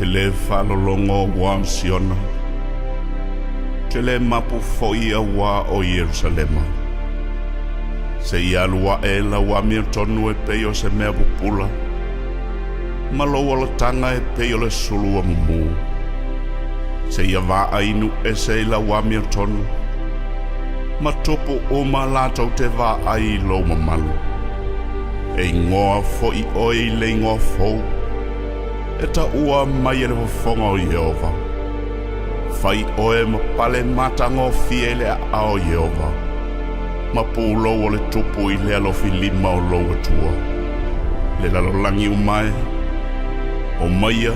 Te lē faalologo auā o Siona, te lē mapu foi auā o Ierusalema. Seia alu aʻe lau amiotonu e pei o se mea pupula, ma lou olataga e pei o le sulu amumū. Seia vaai nuu ese i lau amiotonu, ma tupu uma latou te vaai i lou mamalu. E igoa foi oe i le igoa fou, e taua mai e le fofoga o Ieova. Fai oe ma pale matagofie i le aao o Ieova, ma pulou o le tupu i le alofilima o lou Atua. Le lalolagi uma e, omaia,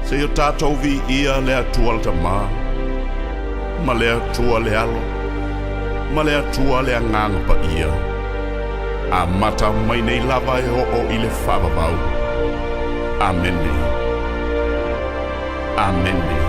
seia o tatou viia le Atua le Tamā, ma le Atua le Alo, ma le Atua le Agaga Paia, amata mai nei lava e oo i le faavavau. Amene. Amene.